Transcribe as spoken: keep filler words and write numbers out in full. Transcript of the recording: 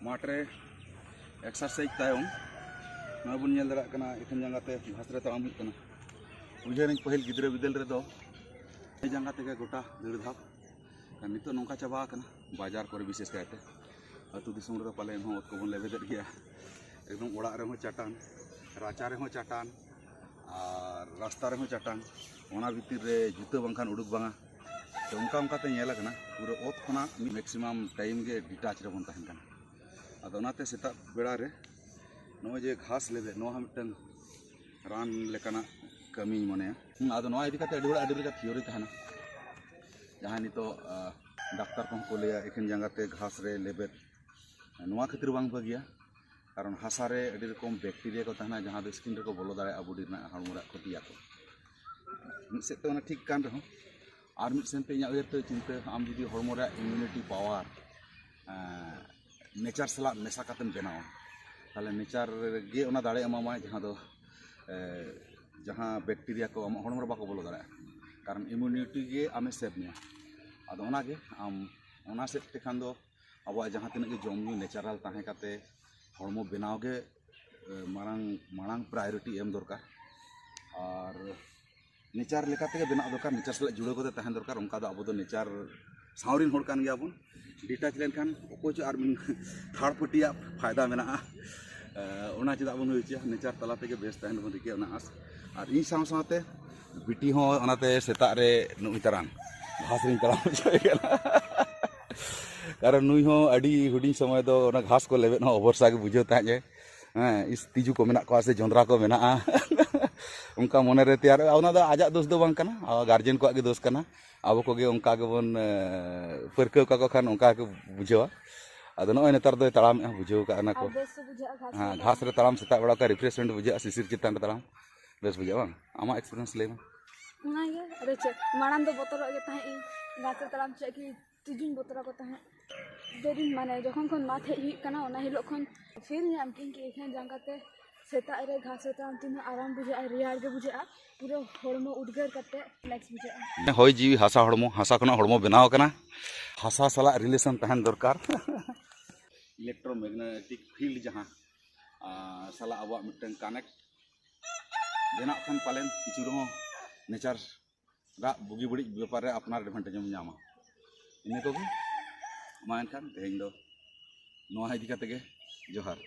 ᱢᱟᱴᱷ ᱨᱮ ᱮᱠᱥᱟᱨᱥᱟᱭᱤᱡᱽ ᱛᱟᱭᱚᱢ ᱱᱚᱜᱼᱚᱭ ᱵᱚᱱ ᱧᱮᱞ ᱫᱟᱲᱮᱭᱟᱜ ᱠᱟᱱᱟ, ᱮᱠᱷᱮᱱ ᱡᱟᱸᱜᱟ ᱛᱮ ᱜᱷᱟᱥ ᱨᱮ ᱛᱟᱲᱟᱢ ᱦᱩᱭᱩᱜ ᱠᱟᱱᱟ᱾ ᱩᱭᱦᱟᱹᱨᱟᱹᱧ ᱯᱟᱹᱦᱤᱞ ᱜᱤᱫᱽᱨᱟᱹ ᱵᱤᱫᱟᱹᱞ ᱨᱮᱫᱚ ᱮᱠᱮᱱ ᱡᱟᱸᱜᱟ ᱛᱮᱜᱮ ᱜᱚᱴᱟ ᱫᱟᱹᱲ ᱫᱷᱟᱯ᱾ ᱟᱨ ᱱᱤᱛᱚᱜ ᱱᱚᱝᱠᱟ ᱪᱟᱵᱟ ᱟᱠᱟᱱᱟ, ᱵᱟᱡᱟᱨ ᱠᱚᱨᱮ ᱵᱤᱥᱮᱥ ᱠᱟᱭᱛᱮ, ᱟᱹᱛᱩ ᱫᱤᱥᱚᱢ ᱨᱮᱫᱚ ᱯᱟᱞᱮ ᱮᱱᱦᱚᱸ ᱚᱛ ᱠᱚᱵᱚᱱ ᱞᱮᱵᱮᱫᱮᱫ ᱜᱮᱭᱟ᱾ ᱮᱠᱫᱚᱢ ᱚᱲᱟᱜ ᱨᱮᱦᱚᱸ ᱪᱟᱴᱟᱱ, ᱨᱟᱪᱟ ᱨᱮᱦᱚᱸ ᱪᱟᱴᱟᱱ, ᱟᱨ ᱨᱟᱥᱛᱟ ᱨᱮᱦᱚᱸ ᱪᱟᱴᱟᱱ, ᱚᱱᱟ ᱵᱷᱤᱛᱤᱨ ᱨᱮ ᱡᱩᱛᱟᱹ ᱵᱟᱝᱠᱷᱟᱱ ᱩᱰᱩᱠ ᱵᱟᱝᱟ᱾ ᱛᱚ, ᱚᱱᱠᱟ ᱚᱱᱠᱟᱛᱮ ᱧᱮᱞ ᱟᱠᱟᱱᱟ, ᱯᱩᱨᱟᱹ ᱚᱛ ᱠᱷᱚᱱᱟᱜ ᱢᱤᱫ ᱢᱮᱠᱥᱤᱢᱟᱢ ᱴᱟᱭᱤᱢ ᱜᱮ ᱰᱤᱴᱟᱪ ᱨᱮᱵᱚᱱ ᱛᱟᱦᱮᱱ ᱠᱟᱱᱟ᱾ ᱟᱫᱚ ᱚᱱᱟᱛᱮ ᱥᱮᱛᱟᱜ ᱵᱮᱲᱟ ᱨᱮ ᱱᱚᱜᱼᱚᱭ ᱡᱮ ᱜᱷᱟᱥ ᱞᱮᱵᱮᱫ, ᱱᱚᱣᱟ ᱦᱚᱸ ᱢᱤᱫᱴᱟᱝ ᱨᱟᱱ ᱞᱮᱠᱟᱱᱟᱜ ᱠᱟᱹᱢᱤᱧ ᱢᱚᱱᱮᱭᱟ᱾ ᱦᱩᱸ, ᱟᱫᱚ ᱱᱚᱣᱟ ᱤᱫᱤ ᱠᱟᱛᱮ ᱟᱹᱰᱤ ᱦᱚᱲᱟᱜ ᱟᱹᱰᱤ ᱞᱮᱠᱟ ᱛᱷᱤᱭᱳᱨᱤ ᱛᱟᱦᱮᱱᱟ, ᱡᱟᱦᱟᱸᱭ ᱱᱤᱛᱚᱜ ᱟᱸ, ᱰᱟᱠᱛᱟᱨ ᱠᱚᱦᱚᱸ ᱠᱚ ᱞᱟᱹᱭᱟ ᱮᱠᱮᱱ ᱡᱟᱸᱜᱟ ᱛᱮ ᱜᱷᱟᱥ ᱨᱮ ᱞᱮᱵᱮᱫ ᱱᱚᱣᱟ ᱠᱷᱟᱹᱛᱤᱨ ᱵᱟᱝ ᱵᱷᱟᱹᱜᱤᱭᱟ, ᱠᱟᱨᱚᱱ ᱦᱟᱥᱟ ᱨᱮ ᱟᱹᱰᱤ ᱨᱚᱠᱚᱢ ᱵᱮᱠᱴᱮᱨᱤᱭᱟ ᱠᱚ ᱛᱟᱦᱮᱱᱟ, ᱡᱟᱦᱟᱸ ᱫᱚ ᱥᱠᱤᱱ ᱨᱮᱠᱚ ᱵᱚᱞᱚ ᱫᱟᱲᱮᱭᱟᱜᱼᱟ, ᱵᱚᱰᱤ ᱨᱮᱱᱟᱜ, ᱦᱚᱲᱢᱚ ᱨᱮᱭᱟᱜ ᱠᱷᱚᱛᱤᱭᱟᱠᱚ᱾ ᱢᱤᱫ ᱥᱮᱫ ᱛᱮ ᱚᱱᱟ ᱴᱷᱤᱠ ᱠᱟᱱ ᱨᱮᱦᱚᱸ, ᱟᱨ ᱢᱤᱫ ᱥᱮᱱ ᱛᱮ ᱤᱧᱟᱹᱜ ᱩᱭᱦᱟᱹᱨ ᱛᱮ ᱪᱤᱱᱛᱟᱹ, ᱟᱢ ᱡᱩᱫᱤ ᱦᱚᱲᱢᱚ ᱨᱮᱭᱟᱜ ᱤᱢᱤᱭᱩᱱᱤᱴᱤ ᱯᱟᱣᱟᱨ ᱱᱮᱪᱟᱨ ᱥᱟᱞᱟᱜ ᱢᱮᱥᱟ ᱠᱟᱛᱮᱢ ᱵᱮᱱᱟᱣᱟ, ᱛᱟᱦᱚᱞᱮ ᱱᱮᱪᱟᱨ ᱜᱮ ᱚᱱᱟ ᱫᱟᱲᱮ ᱮᱢᱟᱢᱟᱭ, ᱡᱟᱦᱟᱸ ᱫᱚ ᱮ, ᱡᱟᱦᱟᱸ ᱵᱮᱠᱴᱮᱨᱤᱭᱟ ᱠᱚ ᱟᱢᱟᱜ ᱦᱚᱲᱢᱚ ᱨᱮ ᱵᱟᱠᱚ ᱵᱚᱞᱚ ᱫᱟᱲᱮᱭᱟᱜᱼᱟ, ᱠᱟᱨᱚᱱ ᱤᱢᱤᱭᱩᱱᱤᱴᱤ ᱜᱮ ᱟᱢᱮ ᱥᱮᱵᱷ ᱢᱮᱭᱟ᱾ ᱟᱫᱚ ᱚᱱᱟᱜᱮ ᱟᱢ ᱚᱱᱟ ᱥᱮᱫ ᱛᱮᱠᱷᱟᱱ ᱫᱚ ᱟᱵᱚᱣᱟᱜ ᱡᱟᱦᱟᱸ ᱛᱤᱱᱟᱹᱜ ᱜᱮ ᱡᱚᱢ ᱧᱩ ᱱᱮᱪᱟᱨᱟᱞ ᱛᱟᱦᱮᱸ ᱠᱟᱛᱮ ᱦᱚᱲᱢᱚ ᱵᱮᱱᱟᱣ ᱜᱮ ᱮ, ᱢᱟᱲᱟᱝ ᱢᱟᱲᱟᱝ ᱯᱨᱟᱭᱳᱨᱤᱴᱤ ᱮᱢ ᱫᱚᱨᱠᱟᱨ᱾ ᱟᱨ ᱱᱮᱪᱟᱨ ᱞᱮᱠᱟ ᱛᱮᱜᱮ ᱵᱮᱱᱟᱜ ᱫᱚᱨᱠᱟᱨ, ᱱᱮᱪᱟᱨ ᱥᱟᱞᱟᱜ ᱡᱩᱲᱟᱹᱣ ᱠᱟᱛᱮ ᱛᱟᱦᱮᱸ ᱫᱚᱨᱠᱟᱨ᱾ ᱚᱱᱠᱟ ᱫᱚ ᱟᱵᱚ ᱫᱚ ᱱᱮᱪᱟᱨ ᱥᱟᱶ ᱨᱮᱱ ᱦᱚᱲ ᱠᱟᱱ ᱜᱮᱭᱟ ᱵᱚᱱ᱾ ᱰᱤᱴᱟᱪ ᱞᱮᱱᱠᱷᱟᱱ ᱚᱠᱚᱭ ᱪᱚ ᱟᱨ ᱢᱤᱫ ᱛᱷᱟᱨᱰ ᱯᱟᱨᱴᱤᱭᱟᱜ ᱯᱷᱟᱭᱫᱟ ᱢᱮᱱᱟᱜᱼᱟ᱾ ᱮ, ᱚᱱᱟ ᱪᱮᱫᱟᱜ ᱵᱚᱱ ᱦᱩᱭ ᱦᱚᱪᱚᱭᱟ? ᱱᱮᱪᱟᱨ ᱛᱟᱞᱟ ᱛᱮᱜᱮ ᱵᱮᱥ ᱛᱟᱦᱮᱱ ᱵᱚᱱ ᱨᱤᱠᱟᱹᱭᱟ, ᱚᱱᱟ ᱟᱸᱥ᱾ ᱟᱨ ᱤᱧ ᱥᱟᱶ ᱥᱟᱶᱛᱮ ᱵᱤᱴᱤ ᱦᱚᱸ ᱚᱱᱟᱛᱮ ᱥᱮᱛᱟᱜ ᱨᱮ ᱱᱩᱭ ᱛᱟᱨᱟᱱ ᱜᱷᱟᱥ ᱨᱤᱧ ᱛᱟᱲᱟᱢ ᱦᱚᱪᱚᱭᱮ ᱠᱟᱱᱟ᱾ ᱠᱟᱨᱚᱱ ᱱᱩᱭ ᱦᱚᱸ ᱟᱹᱰᱤ ᱦᱩᱰᱤᱧ ᱥᱚᱢᱚᱭ ᱫᱚ ᱚᱱᱟ ᱜᱷᱟᱥ ᱠᱚ ᱞᱮᱵᱮᱫ ᱦᱚᱸ ᱚᱵᱚᱨᱥᱟ ᱜᱮ ᱵᱩᱡᱷᱟᱹᱣ ᱛᱟᱦᱮᱸᱫ ᱮ᱾ ᱦᱮᱸ, ᱤᱥ, ᱛᱤᱡᱩ ᱠᱚ ᱢᱮᱱᱟᱜ ᱠᱚᱣᱟ ᱥᱮ ᱡᱚᱸᱫᱽᱨᱟ ᱠᱚ ᱢᱮᱱᱟᱜᱼᱟ᱾ ᱚᱱᱠᱟ ᱢᱚᱱᱮᱨᱮ ᱛᱮᱭᱟᱨᱚᱜᱼᱟ᱾ ᱚᱱᱟ ᱫᱚ ᱟᱡᱟᱜ ᱫᱳᱥ ᱫᱚ ᱵᱟᱝ ᱠᱟᱱᱟ, ᱜᱟᱨᱡᱮᱱ ᱠᱚᱣᱟᱜ ᱜᱮ ᱫᱳᱥ ᱠᱟᱱᱟ᱾ ᱟᱵᱚ ᱠᱚᱜᱮ ᱚᱱᱠᱟ ᱜᱮᱵᱚᱱ, ᱮ, ᱯᱟᱹᱨᱠᱟᱹᱣ ᱠᱟᱠᱚ ᱠᱷᱟᱱ ᱚᱱᱠᱟ ᱜᱮᱠᱚ ᱵᱩᱡᱷᱟᱹᱣᱟ᱾ ᱟᱫᱚ ᱱᱚᱜᱼᱚᱭ ᱱᱮᱛᱟᱨ ᱫᱚᱭ ᱛᱟᱲᱟᱢᱮᱫᱼᱟ, ᱵᱩᱡᱷᱟᱹᱣ ᱠᱟᱜ ᱠᱟᱱᱟ ᱠᱚ᱾ ᱟᱨ ᱵᱮᱥ ᱦᱚᱸ ᱵᱩᱡᱷᱟᱹᱜᱼᱟ ᱜᱷᱟᱥ ᱦᱮᱸ, ᱨᱮ ᱜᱷᱟᱥ ᱨᱮ ᱛᱟᱲᱟᱢ, ᱥᱮᱛᱟᱜ ᱵᱮᱲᱟ ᱚᱠᱟ ᱨᱤᱯᱷᱨᱮᱥᱢᱮᱱᱴ ᱵᱩᱡᱷᱟᱹᱜᱼᱟ, ᱥᱤᱥᱤᱨ ᱪᱮᱛᱟᱱ ᱨᱮ ᱛᱟᱲᱟᱢ, ᱵᱮᱥ ᱵᱩᱡᱷᱟᱹᱜᱼᱟ ᱵᱟᱝ? ᱟᱢᱟᱜ ᱮᱠᱥᱯᱤᱨᱤᱭᱮᱱᱥ ᱞᱟᱹᱭ ᱢᱮ᱾ ᱚᱱᱟᱜᱮ, ᱟᱫᱚ ᱪᱮᱫ, ᱢᱟᱲᱟᱝ ᱫᱚ ᱵᱚᱛᱚᱨᱚᱜ ᱜᱮ ᱛᱟᱦᱮᱸᱫ ᱤᱧ, ᱜᱷᱟᱥ ᱨᱮ ᱛᱟᱲᱟᱢ ᱪᱮᱫ ᱠᱤ ᱛᱤᱡᱩᱧ ᱵᱚᱛᱚᱨ ᱟᱠᱚ ᱛᱟᱦᱮᱸᱫ᱾ ᱫᱮᱨᱤᱧ, ᱢᱟᱱᱮ, ᱡᱚᱠᱷᱚᱱ ᱠᱷᱚᱱ ᱢᱟᱴᱷ ᱦᱮᱡ ᱦᱩᱭᱩᱜ ᱠᱟᱱᱟ, ᱚᱱᱟ ᱦᱤᱞᱳᱜ ᱠᱷᱚᱱ ᱯᱷᱤᱞ ᱧᱟᱢ ᱠᱤᱧ ᱠᱤ ᱮᱠᱷᱮᱱ ᱡᱟᱸᱜᱟ ᱛᱮ ᱥᱮᱛᱟᱜ ᱨᱮ ᱜᱷᱟᱥ ᱨᱮ ᱛᱟᱲᱟᱢ ᱛᱤᱱᱟᱹᱜ ᱟᱨᱟᱢ ᱵᱩᱡᱷᱟᱹᱜᱼᱟ, ᱨᱮᱭᱟᱲ ᱜᱮ ᱵᱩᱡᱷᱟᱹᱜᱼᱟ, ᱯᱩᱨᱟᱹ ᱦᱚᱲᱢᱚ ᱩᱫᱽᱜᱟᱹᱨ ᱠᱟᱛᱮ ᱨᱤᱞᱮᱠᱥ ᱵᱩᱡᱷᱟᱹᱜᱼᱟ᱾ ᱦᱚᱭ ᱡᱤᱣᱤ ᱦᱟᱥᱟ ᱦᱚᱲᱢᱚ, ᱦᱟᱥᱟ ᱠᱷᱚᱱᱟᱜ ᱦᱚᱲᱢᱚ ᱵᱮᱱᱟᱣ ᱟᱠᱟᱱᱟ, ᱦᱟᱥᱟ ᱥᱟᱞᱟᱜ ᱨᱤᱞᱮᱥᱚᱱ ᱛᱟᱦᱮᱱ ᱫᱚᱨᱠᱟᱨ᱾ ᱤᱞᱮᱠᱴᱨᱳᱢᱮᱜᱱᱮᱴᱤᱠ ᱯᱷᱤᱞᱰ ᱡᱟᱦᱟᱸ ᱟᱨ ᱥᱟᱞᱟᱜ ᱟᱵᱚᱣᱟᱜ ᱢᱤᱫᱴᱟᱝ ᱠᱟᱱᱮᱠᱴ ᱵᱮᱱᱟᱜ ᱠᱷᱟᱱ ᱯᱟᱞᱮᱱ ᱠᱤᱪᱷᱩ ᱨᱮᱦᱚᱸ ᱱᱮᱪᱟᱨ ᱨᱟᱜ ᱵᱩᱜᱤ ᱵᱟᱹᱲᱤᱡ ᱵᱮᱯᱟᱨ ᱨᱮ ᱟᱯᱱᱟᱨ ᱮᱰᱵᱷᱟᱱᱴᱮᱡᱽ ᱮᱢ ᱧᱟᱢᱟ᱾ ᱤᱱᱟᱹ ᱠᱚᱜᱮ᱾ ᱢᱟ ᱮᱱᱠᱷᱟᱱ ᱛᱮᱦᱮᱧ ᱫᱚ ᱱᱚᱣᱟ ᱤᱫᱤ ᱠᱟᱛᱮ ᱜᱮ ᱡᱚᱦᱟᱨ᱾